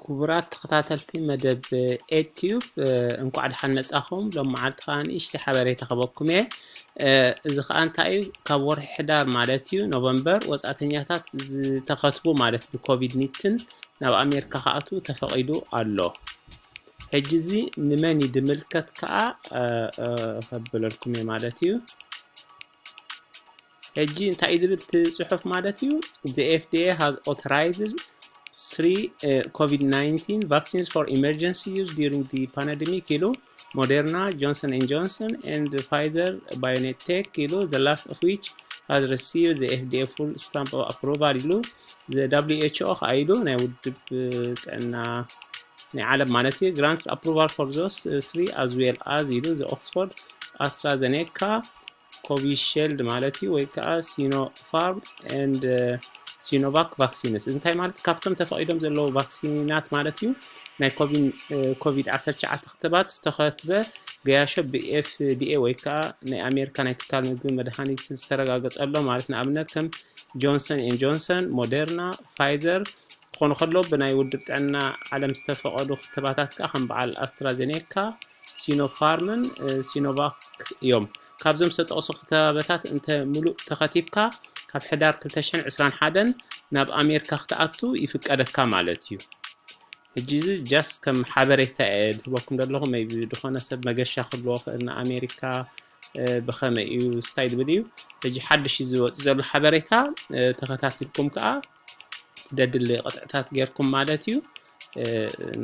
ክቡራት ተኸታተልቲ መደብ ኤትዩብ፣ እንኳዕ ደሓን መጻኹም። ሎም መዓልቲ ከኣ ንእሽተይ ሓበሬታ ክበኩም እየ። እዚ ከኣ እንታይ እዩ? ካብ ወርሒ ሕዳር ማለት እዩ፣ ኖቨምበር፣ ወጻእተኛታት ዝተኸትቡ ማለት ብኮቪድ ኒትን ናብ ኣሜሪካ ክኣትዉ ተፈቒዱ ኣሎ። ሕጂ እዚ ንመን እዩ ዝምልከት ከኣ ከብለልኩም እየ ማለት እዩ። ሕጂ እንታይ እዩ ዝብል እቲ ጽሑፍ ማለት እዩ? The F D A has authorized three uh, COVID nineteen vaccines for emergency use during the pandemic ኢሉ፣ Moderna, Johnson and Johnson and Pfizer BioNTech ኢሉ፣ the last of which has received the F D A full stamp of approval ኢሉ፣ the W H O ከኣ ኢሉ፣ ናይ ውድብ ጥዕና ናይ ዓለም ማለት እዩ፣ grant approval for those three as well as ኢሉ፣ the Oxford, AstraZeneca, Covishield ማለት እዩ፣ ወይ ከዓ Sinopharm and Sinovac vaccines። እንታይ ማለት? ካብቶም ተፈቒዶም ዘለዉ ቫክሲናት ማለት እዩ፣ ናይ ኮቪድ ዓሰርተ ትሽዓተ ክትባት ዝተኸትበ ገያሾ ብ F D A ወይ ከዓ ናይ ኣሜሪካ ናይ ትካል ምግቢ መድሃኒት ዝተረጋገጸሎም ማለት፣ ንኣብነት ከም ጆንሰን ኤን ጆንሰን፣ ሞደርና፣ ፋይዘር ክኾኑ ከሎ፣ ብናይ ውድብ ጥዕና ዓለም ዝተፈቐዱ ክትባታት ከዓ ከም በዓል ኣስትራዜኔካ፣ ሲኖፋርምን ሲኖቫክ እዮም። ካብዞም ዝተጠቕሱ ክታበታት እንተ ሙሉእ ተኸቲብካ፣ ካብ ሕዳር ክልተ ሽሕን ዕስራን ሓደን ናብ ኣሜሪካ ክትኣቱ ይፍቀደካ ማለት እዩ። ሕጂ እዚ ጃስ ከም ሓበሬታ እየ ዝህበኩም ዘለኹ። ሜይቢ ዝኾነ ሰብ መገሻ ክህልዎ ክእል ንኣሜሪካ ብኸመይ እዩ ስታይ ዝብል እዩ። ሕጂ ሓድሽ እዩ ዝወፅእ ዘሎ ሓበሬታ፣ ተኸታቲልኩም ከዓ ደድሊ ቅጥዕታት ጌርኩም ማለት እዩ፣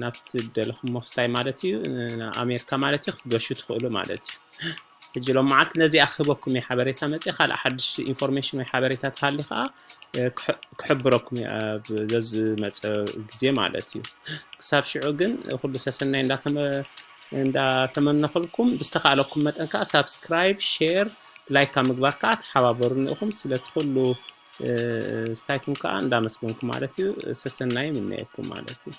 ናብቲ ደለኹሞ ስታይ ማለት እዩ፣ ኣሜሪካ ማለት እዩ ክትገሹ ትኽእሉ ማለት እዩ። ሕጂ ሎም መዓልቲ ነዚ ኣክህበኩም እዩ ሓበሬታ መፅእ። ካልእ ሓድሽ ኢንፎርሜሽን ወይ ሓበሬታ ተሃሊ ከዓ ክሕብረኩም እዩ ኣብ ዘዝመፀ ግዜ ማለት እዩ። ክሳብ ሽዑ ግን ኩሉ ሰሰናይ እንዳተመነኹልኩም፣ ብዝተኻእለኩም መጠን ከዓ ሳብስክራይብ፣ ሼር፣ ላይክ ካብ ምግባር ከዓ ተሓባበሩ ንእኹም። ስለቲ ኩሉ ስታይኩም ከዓ እንዳመስገንኩ ማለት እዩ። ሰሰናይ ምነየኩም ማለት እዩ።